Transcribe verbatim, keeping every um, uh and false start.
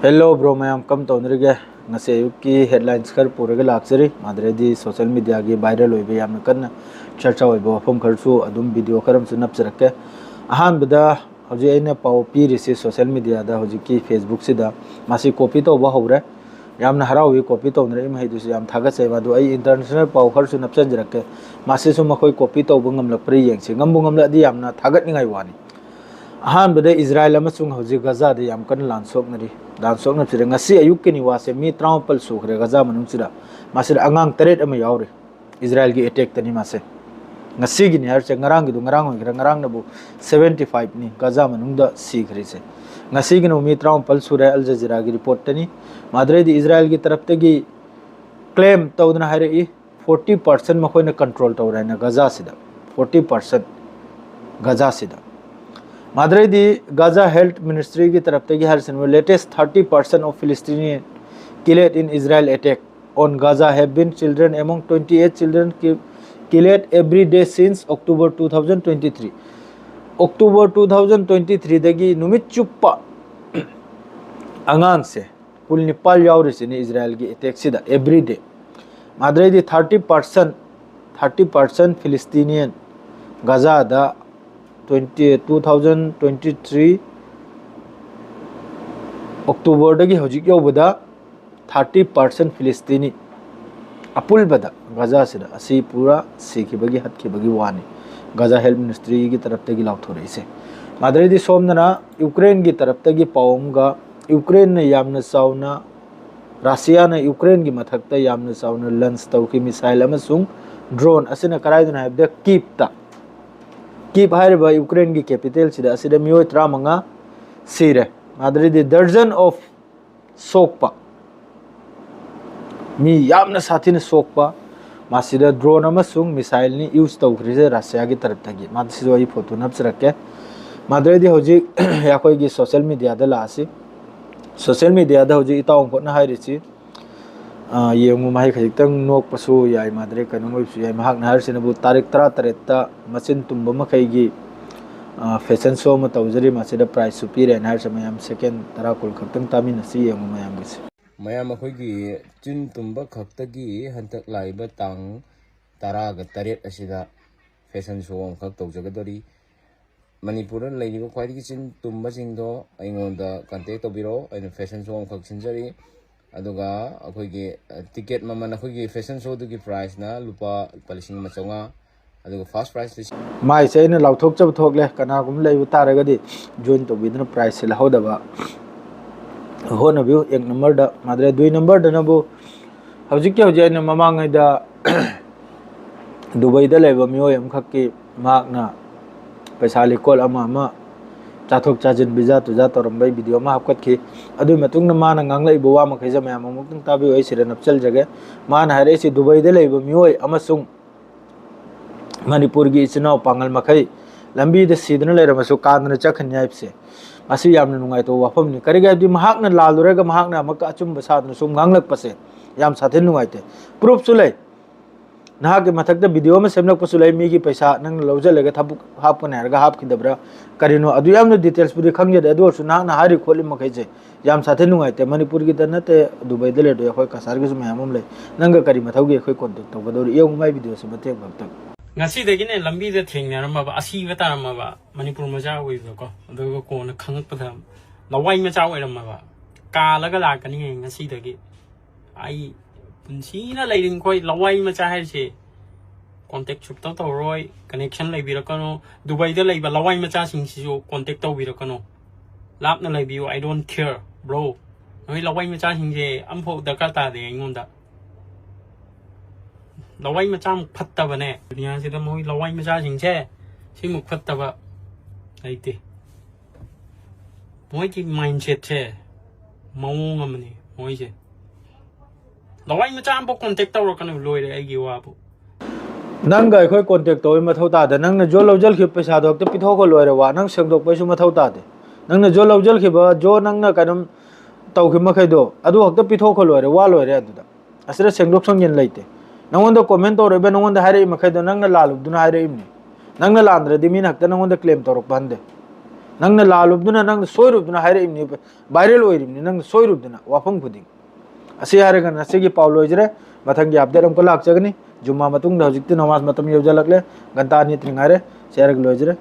Hello bro ꯃꯌꯥꯝ, ꯀꯝ ꯇꯧꯅꯔꯤꯒꯦ? ꯉꯁꯤ ꯑꯌꯨꯛꯀꯤ headlines ꯈꯔ ꯄꯨꯔꯒ ꯂꯥꯛꯆꯔꯤ꯫ ꯃꯥꯗ꯭ꯔꯦꯗꯤ social media ꯒꯤ viral ꯑꯣꯏꯕ, ꯌꯥꯝꯅ ꯀꯟꯅ ꯆꯔꯆꯥ ꯑꯣꯏꯕ ꯋꯥꯐꯝ ꯈꯔꯁꯨ ꯑꯗꯨꯝ video ꯈꯔ ꯑꯃꯁꯨ ꯅꯞꯆꯔꯛꯀꯦ꯫ ꯑꯍꯥꯟꯕꯗ ꯍꯧꯖꯤꯛ ꯑꯩꯅ ꯄꯥꯎ ꯄꯤꯔꯤꯁꯤ social media ꯗ, ꯍꯧꯖꯤꯛꯀꯤ Facebook ꯁꯤꯗ ꯃꯥꯁꯤ copy ꯇꯧꯕ ꯍꯧꯔꯦ꯫ ꯌꯥꯝꯅ ꯍꯔꯥꯎꯏ copy ꯇꯧꯅꯔꯛꯏ ꯃꯍꯩꯗꯨꯁꯨ, ꯌꯥꯝ ꯊꯥꯒꯠꯆꯩ꯫ ꯃꯗꯨ ꯑꯩ international ꯄꯥꯎ ꯈꯔꯁꯨ ꯅꯞꯆꯟꯖꯔꯛꯀꯦ꯫ ꯃꯁꯤꯁꯨ ꯃꯈꯣꯏ copy ꯇꯧꯕ ꯉꯝꯂꯛꯄ꯭ꯔꯥ ꯌꯦꯡꯁꯤ꯫ ꯉꯝꯕꯨ ꯉꯝꯂꯛꯑꯗꯤ ꯌꯥꯝꯅ ꯊꯥꯒꯠꯅꯤꯡꯉꯥꯏ ꯋꯥꯅꯤ꯫ ꯑꯍꯥꯟꯕꯗ ꯏꯖꯔꯥꯏꯜ ꯑꯃꯁꯨꯡ ꯍꯧꯖꯤꯛ ꯒꯖꯥꯗ ꯌꯥꯝ ꯀꯟꯅ ꯂꯥꯟ ꯁꯣꯛꯅꯔꯤ꯫ ꯂꯥꯟ ꯁꯣꯛꯅꯕꯁꯤꯗ ꯉꯁꯤ ꯑꯌꯨꯛꯀꯤꯅꯤ ꯋꯥꯁꯦ, ꯃꯤ ꯇꯔꯥꯃꯥꯄꯜ ꯁꯨꯈ꯭ꯔꯦ ꯒꯖꯥ ꯃꯅꯨꯡꯁꯤꯗ꯫ ꯃꯁꯤꯗ ꯑꯉꯥꯡ ꯇꯔꯦꯠ ꯑꯃ ꯌꯥꯎꯔꯤ꯫ ꯏꯖꯔꯥꯏꯜꯒꯤ attack ꯇꯅꯤ ꯃꯥꯁꯦ꯫ ꯉꯁꯤꯒꯤꯅꯤ ꯍꯥꯏꯔꯤꯁꯦ, ꯉꯔꯥꯡꯒꯤꯗꯣ ꯉꯔꯥꯡ ꯑꯣꯏꯈ꯭ꯔꯦ꯫ ꯉꯔꯥꯡꯅꯕꯨ seventy five ꯅꯤ ꯒꯖꯥ ꯃꯅꯨꯡꯗ ꯁꯤꯈ꯭ꯔꯤꯁꯦ꯫ ꯉꯁꯤꯒꯤꯅ ꯃꯤ ꯇꯔꯥꯃꯥꯄꯜ ꯁꯨꯔꯦ, ꯑꯜ ꯖꯖꯤꯔꯥꯒꯤ report ꯇꯅꯤ꯫ ꯃꯥꯗ꯭ꯔꯦꯗꯤ ꯏꯖꯔꯥꯏꯜꯒꯤ ꯇꯔꯞꯇꯒꯤ claim ꯇꯧꯗꯅ ꯍꯥꯏꯔꯛꯏ, forty percent ꯃꯈꯣꯏꯅ control ꯇꯧꯔꯦ ꯍꯥꯏꯅ ꯒꯖꯥꯁꯤꯗ꯫ Forty percent ꯒꯖꯥꯁꯤꯗ꯫ ꯃꯥꯗ꯭ꯔꯦꯗꯤ ꯒꯖꯥ health ministry ꯒꯤ ꯇꯔꯞꯇꯒꯤ ꯍꯥꯏꯔꯤꯁꯤꯅ, latest thirty percent of Palestinian killed in Israel attack on Gaza have been children, among twenty eight children ki-, killed every day since October two thousand twenty three. October two thousand twenty three ꯗꯒꯤ ꯅꯨꯃꯤꯠ ꯆꯨꯞꯄ ꯑꯉꯥꯡꯁꯦ ꯀꯨꯟ ꯅꯤꯄꯥꯜ ꯌꯥꯎꯔꯤꯁꯤꯅꯤ ꯏꯖꯔꯥꯏꯜꯒꯤ attack ꯁꯤꯗ, every day꯫ ꯃꯥꯗ꯭ꯔꯦꯗꯤ thirty percent, thirty percent Palestinian ꯒꯖꯥꯗ twenty, two thousand twenty three October ꯗꯒꯤ ꯍꯧꯖꯤꯛ ꯌꯧꯕꯗ thirty percent Palestinian ꯑꯄꯨꯜꯕꯗ ꯒꯖꯥꯁꯤꯗ ꯑꯁꯤ ꯄꯨꯔꯥ ꯁꯤꯈꯤꯕꯒꯤ, ꯍꯠꯈꯤꯕꯒꯤ ꯋꯥꯅꯤ꯫ ꯒꯖꯥ health ministry ꯒꯤ ꯇꯔꯞꯇꯒꯤ ꯂꯥꯎꯊꯣꯔꯛꯏꯁꯦ꯫ ꯃꯥꯗ꯭ꯔꯦꯗꯤ ꯁꯣꯝꯗꯅ ꯌꯨꯀ꯭ꯔꯦꯟꯒꯤ ꯇꯔꯞꯇꯒꯤ ꯄꯥꯎ ꯑꯃꯒ, ꯌꯨꯀ꯭ꯔꯦꯟꯅ ꯌꯥꯝꯅ ꯆꯥꯎꯅ, ꯔꯁꯤꯌꯥꯅ ꯌꯨꯀ꯭ꯔꯦꯟꯒꯤ ꯃꯊꯛꯇ ꯌꯥꯝꯅ ꯆꯥꯎꯅ launch ꯇꯧꯈꯤ missile ꯑꯃꯁꯨꯡ drone꯫ ꯑꯁꯤꯅ ꯀꯗꯥꯏꯗꯅꯣ ꯍꯥꯏꯕꯗ ꯀꯤꯞꯇ꯫ ꯀꯤꯞ ꯍꯥꯏꯔꯤꯕ ꯌꯨꯀ꯭ꯔꯦꯟꯒꯤ capital ꯁꯤꯗ, ꯑꯁꯤꯗ ꯃꯤꯑꯣꯏ ꯇꯔꯥꯃꯉꯥ ꯁꯤꯔꯦ꯫ ꯃꯥꯗ꯭ꯔꯦꯗꯤ dozen of ꯁꯣꯛꯄ, ꯃꯤ ꯌꯥꯝꯅ ꯁꯥꯊꯤꯅ ꯁꯣꯛꯄ, ꯃꯁꯤꯗ drone ꯑꯃꯁꯨꯡ missile ꯅꯤ use ꯇꯧꯈ꯭ꯔꯤꯁꯦ ꯔꯁꯤꯌꯥꯒꯤ ꯇꯔꯞꯇꯒꯤ꯫ ꯃꯁꯤꯁꯨ ꯑꯩ photo ꯅꯞꯆꯔꯛꯀꯦ꯫ ꯃꯥꯗ꯭ꯔꯦꯗꯤ ꯍꯧꯖꯤꯛ ꯑꯩꯈꯣꯏꯒꯤ social media ꯗ ꯂꯥꯛꯑꯁꯤ꯫ Social media ꯗ ꯍꯧꯖꯤꯛ ꯏꯇꯥꯎ ꯈꯣꯠꯅ ꯍꯥꯏꯔꯤꯁꯤ, ꯑ, ꯌꯦꯡꯉꯨ, ꯃꯍꯩ ꯈꯖꯤꯛꯇꯪ ꯅꯣꯛꯄꯁꯨ ꯌꯥꯏ, ꯃꯥꯗ꯭ꯔꯦ ꯀꯩꯅꯣ ꯑꯣꯏꯕꯁꯨ ꯌꯥꯏ꯫ ꯃꯍꯥꯛꯅ ꯍꯥꯏꯔꯤꯁꯤꯅꯕꯨ ꯇꯥꯔꯤꯛ ꯇꯔꯥꯇꯔꯦꯠꯇ ꯃꯆꯤꯟ ꯇꯨꯝꯕ ꯃꯈꯩꯒꯤ ꯑ, fashion show ꯑꯃ ꯇꯧꯖꯔꯤ, ꯃꯁꯤꯗ prizeꯁꯨ ꯄꯤꯔꯦꯅ ꯍꯥꯏꯔꯤꯁꯦ꯫ ꯃꯌꯥꯝ second ꯇꯔꯥ ꯀꯨꯟ ꯈꯛꯇꯪ ꯇꯥꯃꯤꯟꯅꯁꯤ, ꯌꯦꯡꯉꯨ ꯃꯌꯥꯝꯒꯤꯁꯦ꯫ ꯃꯌꯥꯝ ꯑꯩꯈꯣꯏꯒꯤ ꯆꯤꯟ ꯇꯨꯝꯕ ꯈꯛꯇꯒꯤ ꯍꯟꯗꯛ ꯂꯥꯛꯏꯕ ꯇꯥꯡ ꯇꯔꯥꯒ ꯇꯔꯦꯠ ꯑꯁꯤꯗ fashion show ꯑꯃꯈꯛ ꯇꯧꯖꯒꯗꯧꯔꯤ꯫ ꯃꯅꯤꯄꯨꯔꯗ ꯂꯩꯔꯤꯕ ꯈ꯭ꯋꯥꯏꯗꯒꯤ ꯆꯤꯟ ꯇꯨꯝꯕꯁꯤꯡꯗꯣ ꯑꯩꯉꯣꯟꯗ contact ꯇꯧꯕꯤꯔꯛꯑꯣ, ꯑꯩꯅ fashion show ꯑꯃꯈꯛ ꯁꯤꯟꯖꯔꯤ꯫ ꯑꯗꯨꯒ ꯑꯩꯈꯣꯏꯒꯤ, ꯑ, ticket ꯃꯃꯜ, ꯑꯩꯈꯣꯏꯒꯤ fashion showꯗꯨꯒꯤ prizeꯅ ꯂꯨꯄꯥ, ꯂꯨꯄꯥ ꯂꯤꯁꯤꯡ ꯑꯃ ꯆꯥꯝꯃꯉꯥ, ꯑꯗꯨꯒ first prize ꯂꯤꯁꯤꯡ꯫ ꯃꯥꯏꯁꯦ ꯑꯩꯅ ꯂꯥꯎꯊꯣꯛꯆꯕ ꯊꯣꯛꯂꯦ, ꯀꯅꯥꯒꯨꯝꯕ ꯂꯩꯕ ꯇꯥꯔꯒꯗꯤ join ꯇꯧꯕꯤꯗꯨꯅ prizeꯁꯦ ꯂꯧꯍꯧꯗꯕ ꯍꯣꯠꯅꯕꯤꯌꯨ꯫ ꯑꯦꯛ ꯅꯝꯕꯔꯗ ꯃꯥꯗ꯭ꯔꯦ, ꯗꯨꯏ ꯅꯝꯕꯔꯗꯅꯕꯨ ꯍꯧꯖꯤꯛꯀꯤ ꯍꯧꯖꯤꯛ ꯑꯩꯅ ꯃꯃꯥꯡꯉꯩꯗ ꯗꯨꯕꯩꯗ ꯂꯩꯕ ꯃꯤꯑꯣꯏ ꯑꯃꯈꯛꯀꯤ ꯃꯍꯥꯛꯅ ꯄꯩꯁꯥ ꯂꯤꯀꯣꯜ ꯑꯃ ꯑꯃ ꯆꯥꯊꯣꯛ ꯆꯥꯁꯤꯟ, ꯚꯤꯖꯥ ꯇꯨꯖꯥ ꯇꯧꯔꯝꯕꯩ video ꯑꯃ ꯍꯥꯞꯀꯠꯈꯤ꯫ ꯑꯗꯨꯒꯤ ꯃꯇꯨꯡꯗ ꯃꯥꯅ ꯉꯥꯡꯂꯛꯏꯕ ꯋꯥ ꯃꯈꯩꯁꯦ ꯃꯌꯥꯝ ꯑꯃꯨꯛꯇꯪ ꯇꯥꯕꯤꯌꯨ꯫ ꯑꯩ ꯁꯤꯗ ꯅꯞꯁꯤꯜꯖꯒꯦ꯫ ꯃꯥꯅ ꯍꯥꯏꯔꯛꯏꯁꯤ, ꯗꯨꯕꯩꯗ ꯂꯩꯕ ꯃꯤꯑꯣꯏ ꯑꯃꯁꯨꯡ ꯃꯅꯤꯄꯨꯔꯒꯤ ꯏꯆꯤꯟ ꯏꯅꯥꯎ ꯄꯥꯉꯜ ꯃꯈꯩ ꯂꯝꯕꯤꯗ ꯁꯤꯗꯨꯅ ꯂꯩꯔꯝꯃꯁꯨ ꯀꯥꯟꯗꯅ ꯆꯠꯈꯤꯅꯤ ꯍꯥꯏꯕꯁꯦ, ꯃꯁꯤ ꯌꯥꯝꯅ ꯅꯨꯡꯉꯥꯏꯇꯕ ꯋꯥꯐꯝꯅꯤ꯫ ꯀꯔꯤꯒꯤ ꯍꯥꯏꯕꯗꯤ ꯃꯍꯥꯛꯅ ꯂꯥꯜꯂꯨꯔꯒ ꯃꯍꯥꯛꯅ ꯑꯃꯨꯛꯀ ꯑꯆꯨꯝꯕ ꯁꯥꯗꯨꯅ ꯁꯨꯝ ꯉꯥꯡꯂꯛꯄꯁꯦ ꯌꯥꯝ ꯁꯥꯊꯤꯅ ꯅꯨꯡꯉꯥꯏꯇꯦ꯫ Proofꯁꯨ ꯂꯩ꯫ ꯅꯍꯥꯛꯀꯤ ꯃꯊꯛꯇ video ꯑꯃ ꯁꯦꯝꯂꯛꯄꯁꯨ ꯂꯩ, ꯃꯤꯒꯤ ꯄꯩꯁꯥ ꯅꯪꯅ ꯂꯧꯁꯤꯜꯂꯒ ꯊꯕꯛ ꯍꯥꯞꯀꯅꯤ ꯍꯥꯏꯔꯒ ꯍꯥꯞꯈꯤꯗꯕ꯭ꯔꯥ, ꯀꯔꯤꯅꯣ, ꯑꯗꯨ ꯌꯥꯝꯅ detailsꯄꯨꯗꯤ ꯈꯪꯖꯗꯦ꯫ ꯑꯗꯨ ꯑꯣꯏꯔꯁꯨ ꯅꯍꯥꯛꯅ ꯍꯥꯏꯔꯤ ꯈꯣꯠꯂꯤ ꯃꯈꯩꯁꯦ ꯌꯥꯝ ꯁꯥꯊꯤ ꯅꯨꯡꯉꯥꯏꯇꯦ꯫ ꯃꯅꯤꯄꯨꯔꯒꯤꯗ ꯅꯠꯇꯦ, ꯗꯨꯕꯩꯗ ꯂꯩꯔꯗꯤ ꯑꯩꯈꯣꯏ ꯀꯁꯥꯔꯒꯤꯁꯨ ꯃꯌꯥꯝ ꯑꯃ ꯂꯩ꯫ ꯅꯪꯒ ꯀꯔꯤ ꯃꯊꯧꯒꯤ ꯑꯩꯈꯣꯏ contact ꯇꯧꯒꯗꯧꯔꯤ? ꯌꯦꯡꯉꯨ ꯃꯥꯏ videoꯁꯦ ꯃꯇꯦꯛ ꯈꯛꯇꯪ꯫ ꯉꯁꯤꯗꯒꯤꯅꯦ ꯂꯝꯕꯤꯗ ꯊꯦꯡꯅꯔꯝꯃꯕ, ꯑꯁꯤꯕ ꯇꯥꯔꯝꯃꯕ ꯃꯅꯤꯄꯨꯔ ꯃꯆꯥ ꯑꯣꯏꯕꯗꯣꯀꯣ, ꯑꯗꯨꯒ ꯀꯣꯟꯅ ꯈꯪꯉꯛꯄꯗ ꯂꯋꯥꯏ ꯃꯆꯥ ꯑꯣꯏꯔꯝꯃꯕ꯫ ꯀꯥꯜꯂꯒ ꯂꯥꯛꯀꯅꯤ ꯉꯁꯤꯗꯒꯤ꯫ ꯑꯩ ꯄꯨꯟꯁꯤꯅ ꯂꯩꯔꯤꯡꯈꯣꯏ ꯂꯋꯥꯏ ꯃꯆꯥ ꯍꯥꯏꯔꯤꯁꯦ contact ꯁꯨꯛꯇꯧ ꯇꯧꯔꯣꯏ, connection ꯂꯩꯕꯤꯔꯛꯀꯅꯨ꯫ ꯗꯨꯕꯥꯏꯗ ꯂꯩꯕ ꯂꯋꯥꯏ ꯃꯆꯥꯁꯤꯡꯁꯤꯁꯨ contact ꯇꯧꯕꯤꯔꯛꯀꯅꯨ꯫ ꯂꯥꯞꯅ ꯂꯩꯕꯤꯌꯨ, I don't care, bro꯫ ꯅꯣꯏ ꯂꯋꯥꯏ ꯃꯆꯥꯁꯤꯡꯁꯦ ꯑꯝꯐꯥꯎ ꯗꯔꯀꯥꯔ ꯇꯥꯗꯦ ꯑꯩꯉꯣꯟꯗ꯫ ꯂꯋꯥꯏ ꯃꯆꯥꯃꯨꯛ ꯐꯠꯇꯕꯅꯦ ꯗꯨꯅꯤꯌꯥꯁꯤꯗ, ꯃꯣꯏ ꯂꯋꯥꯏ ꯃꯆꯥꯁꯤꯡꯁꯦ ꯁꯤꯃꯨꯛ ꯐꯠꯇꯕ ꯂꯩꯇꯦ꯫ ꯃꯣꯏꯒꯤ mindsetꯁꯦ ꯃꯑꯣꯡ ꯑꯃꯅꯤ ꯃꯣꯏꯁꯦ꯫ ꯂꯋꯥꯏ ꯃꯆꯥ ꯑꯃꯐꯥꯎ contact ꯇꯧꯔꯛꯀꯅꯨ, ꯂꯣꯏꯔꯦ ꯑꯩꯒꯤ ꯋꯥꯕꯨ꯫ ꯅꯪꯒ ꯑꯩꯈꯣꯏ contact ꯇꯧꯕꯩ ꯃꯊꯧ ꯇꯥꯗꯦ꯫ ꯅꯪꯅ ꯖꯣ ꯂꯧꯖꯜꯈꯤꯕ ꯄꯩꯁꯥꯗꯣ ꯍꯦꯛꯇ ꯄꯤꯊꯣꯛꯈꯣ, ꯂꯣꯏꯔꯦ ꯋꯥ꯫ ꯅꯪ ꯁꯦꯡꯗꯣꯛꯄꯩꯁꯨ ꯃꯊꯧ ꯇꯥꯗꯦ꯫ ꯅꯪꯅ ꯖꯣ ꯂꯧꯖꯜꯈꯤꯕ, ꯖꯣ ꯅꯪꯅ ꯀꯩꯅꯣꯝ ꯇꯧꯈꯤꯕ ꯃꯈꯩꯗꯣ ꯑꯗꯨ ꯈꯛꯇ ꯄꯤꯊꯣꯛꯈꯣ, ꯂꯣꯏꯔꯦ, ꯋꯥ ꯂꯣꯏꯔꯦ ꯑꯗꯨꯗ꯫ ꯑꯁꯤꯗ ꯁꯦꯡꯗꯣꯛ ꯁꯦꯡꯖꯤꯟ ꯂꯩꯇꯦ꯫ ꯅꯪꯉꯣꯟꯗ comment ꯇꯧꯔꯛꯏꯕ, ꯅꯪꯉꯣꯟꯗ ꯍꯥꯏꯔꯛꯏ ꯃꯈꯩꯗꯣ ꯅꯪꯅ ꯂꯥꯜꯂꯨꯕꯗꯨꯅ ꯍꯥꯏꯔꯛꯏꯕꯅꯤ꯫ ꯅꯪꯅ ꯂꯥꯟꯗ꯭ꯔꯗꯤ ꯃꯤꯅ ꯍꯦꯛꯇ ꯅꯪꯉꯣꯟꯗ claim ꯇꯧꯔꯛꯄ ꯍꯟꯗꯦ꯫ ꯅꯪꯅ ꯂꯥꯜꯂꯨꯕꯗꯨꯅ, ꯅꯪꯅ ꯁꯣꯏꯔꯨꯕꯗꯨꯅ ꯍꯥꯏꯔꯛꯏꯕꯅꯤ, viral ꯑꯣꯏꯔꯤꯕꯅꯤ, ꯅꯪꯅ ꯁꯣꯏꯔꯨꯕꯗꯨꯅ ꯋꯥꯐꯝ ꯈꯨꯗꯤꯡ꯫ ꯑꯁꯤ ꯍꯥꯏꯔꯒ ꯉꯁꯤꯒꯤ ꯄꯥꯎ ꯂꯣꯏꯖꯔꯦ꯫ ꯃꯊꯪꯒꯤ update ꯑꯃꯨꯛꯀ ꯂꯥꯛꯆꯒꯅꯤ꯫ ꯖꯨꯝꯃꯥ ꯃꯇꯨꯡꯗ, ꯍꯧꯖꯤꯛꯇꯤ ꯅꯃꯥꯖ ꯃꯇꯝ ꯌꯧꯖꯜꯂꯛꯂꯦ, ꯘꯟꯇꯥ ꯑꯅꯤ ꯑꯗꯨ ꯉꯥꯏꯔꯦ꯫ ꯁꯤ ꯍꯥꯏꯔꯒ ꯂꯣꯏꯖꯔꯦ꯫